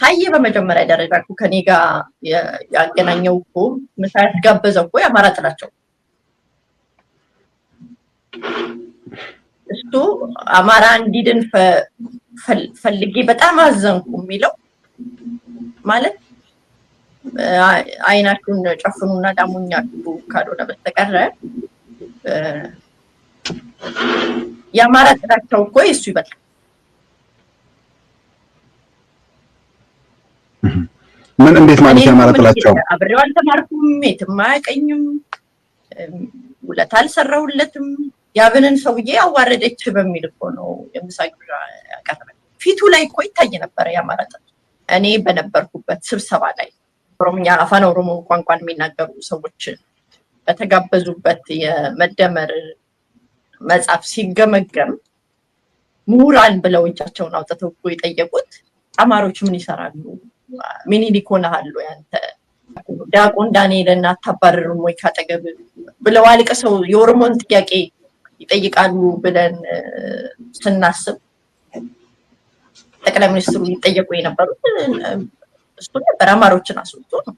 ታየ በመጀመሪያ ደረጃ እኮ ከኔ ጋር ያገናኘው እኮ ምሳ ያስጋበዘው እኮ የአማራ ጥላቸው እሱ አማራ እንዲድን ፈልጌ በጣም አዘንኩ የሚለው ማለት አይናችሁን ጨፍኑና ዳሙኛችሁ ካልሆነ በስተቀረ የአማራ ጥላቸው እኮ የእሱ ይበልጣል። ምን እንዴት ማለት የአማራ ጥላቸው? አብሬው አልተማርኩም፣ የትም አያውቀኝም፣ ውለታ አልሰራሁለትም። ያብንን ሰውዬ አዋረደች በሚል እኮ ነው የምሳ ግብዣ ያቀረበ። ፊቱ ላይ እኮ ይታይ ነበረ የአማራ ጥላቻ። እኔ በነበርኩበት ስብሰባ ላይ ኦሮምኛ አፋን ኦሮሞ ቋንቋን የሚናገሩ ሰዎች በተጋበዙበት የመደመር መጽሐፍ ሲገመገም ምሁራን ብለው እጃቸውን አውጥተው እኮ የጠየቁት አማሮች ምን ይሰራሉ? ሚኒሊክ ሆነሃል ወይ አንተ? ዲያቆን ዳንኤልን አታባርርም ወይ ካጠገብ ብለው አልቅሰው የኦሮሞን ጥያቄ ይጠይቃሉ ብለን ስናስብ ጠቅላይ ሚኒስትሩ ይጠየቁ የነበሩት እሱ ነበር። አማሮችን አስወጥቶ ነው።